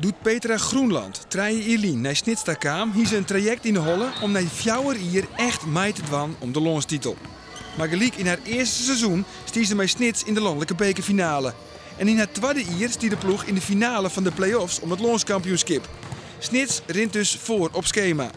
Doe't Petra Groenland 3 jier lyn nei Snits ta kaam, hie se in trajekt yn 'e holle om nei 4 jier echt mei te dwaan om de lânstitel. Mar gelyk yn har earste seizoen stie se mei Snits yn de lanlike bekerfinale. En yn har twadde jier stie de ploech yn de finale fan de play-offs om it lânskampioenskip. Snits rint dus foar op skema.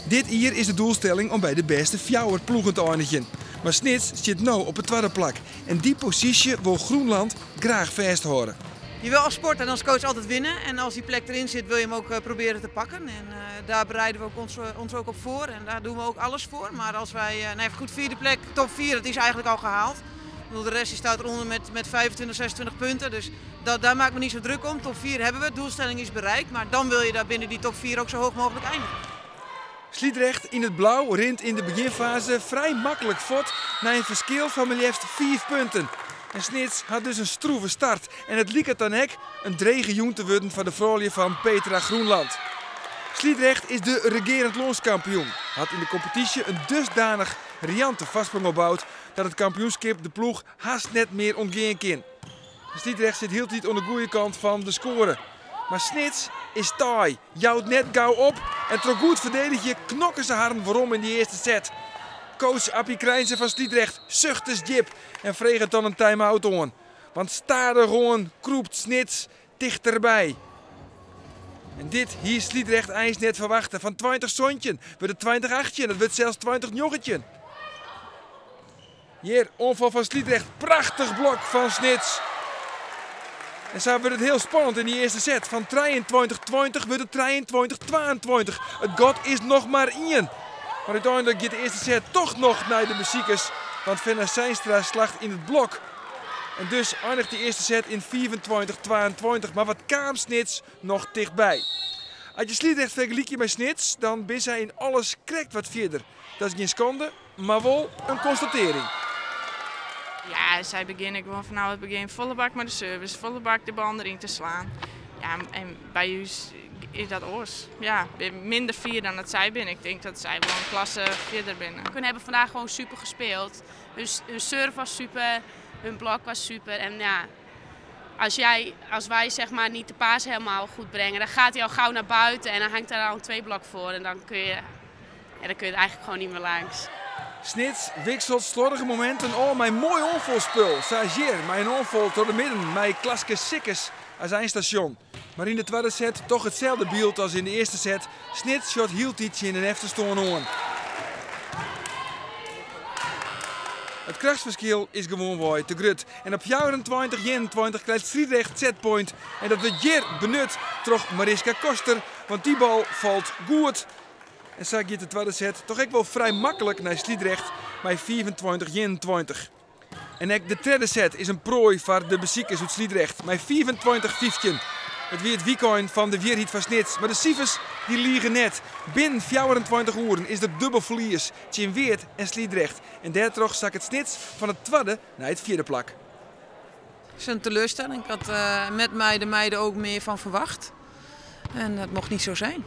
Dit jier is de doelstelling om by de bêste fjouwer ploegen te einigjen. Mar Snits stiet no op it twadde plak. En dy posysje wol Groenland graach fêsthâlde. Je wil als sporter en als coach altijd winnen. En als die plek erin zit, wil je hem ook proberen te pakken. En daar bereiden we ook ons ook op voor. En daar doen we ook alles voor. Maar als wij, nee, goed, vierde plek, top 4, dat is eigenlijk al gehaald. Ik bedoel, de rest die staat eronder met 25, 26 punten. Dus daar maak ik me niet zo druk om. Top 4 hebben we, doelstelling is bereikt. Maar dan wil je daar binnen die top 4 ook zo hoog mogelijk eindigen. Sliedrecht yn it blau rint yn de begjinfaze frij maklik fuort nei in ferskil fan mar leafst 5 punten. En Snits hat dus in stroeve start. En it liket dan ek in drege jûn te wurden foar de froulju fan Petra Groenland. Sliedrecht is de regearend lânskampioen. Hat yn de kompetysje in dusdanich riante foarsprong opboud dat it kampioenskip de ploech hast net mear ûntgean kin. Sliedrecht sit hieltyd oan de goede kant fan de skoare. Mar Snits is taai, jout net gau op en troch goed ferdedigjen knokke se harren werom yn dy earste set. Coach Appie Krijnse fan Sliedrecht suchtet djip en freget dan in time-out oan. Want stadichoan krûpt Snits tichterby. En dit hie Sliedrecht eins net ferwachte. Fan 20-17 wurdt it 20-18, it wurdt sels 20-19. Hjir, oanfal fan Sliedrecht, prachtich blok fan Snits. En sa wurdt it hiel spannend yn dy earste set. Fan 23-20 wurdt it 23-22. It gat is noch mar ien. Mar úteinlik giet de earste set dochs noch nei de besikers. Want Fenna Seinstra slacht yn it blok. En dus einiget de earste set yn 25-22. Mar wat kaam Snits noch tichtby. As je Sliedrecht fergelykje mei Snits, dan binne sy yn alles krekt wat fierder. Dat is gjin skande, mar wol in konstatearring. Ja, sy begjinne gewoan fanôf it begjin folle bak mei de service, folle bak de bal deryn te slaan. Ja, en by ús is dat oars. Ja, minder fier dan dat sy binne. Ik tink dat sy wol in klasse fierder binne. Hun hebben vandaag gewoon super gespeeld. Hun serve was super, hun blok was super. En ja, als wij zeg maar niet de pass helemaal goed brengen, dan gaat hij al gauw naar buiten en dan hangt daar al een twee blok voor. En dan kun je, ja, dan kun je er eigenlijk gewoon niet meer langs. Snits wikselet sloardige mominten ôf mei moai oanfalspul. Sagier mei in oanfal troch de midden mei Klaske Sikkes as einstasjon. Mar yn de twadde set dochs itselde byld as yn de earste set. Snits sjocht hieltyd tsjin in efterstân oan. It krachtsferskil is gewoanwei te grut. En op 24-21 krijt Sliedrecht setpoint. En dat wurdt hjir benut troch Mariska Koster, want dy bal falt goed. En sa giet de twadde set dochs ek wol frij maklik nei Sliedrecht mei 25-21. En ek de tredde set is in proai foar de besikers út Sliedrecht mei 25-15. It wie it wykein fan de wierheid fan Snits, mar de sifers dy lige net. Binnen 24 oeren is der dûbel ferlies tsjin Weert en Sliedrecht. En dêrtroch sakket Snits fan it twadde nei it fjirde plak. Het is een teleurstelling. Ik had met mij de meiden ook meer van verwacht. En dat mocht niet zo zijn.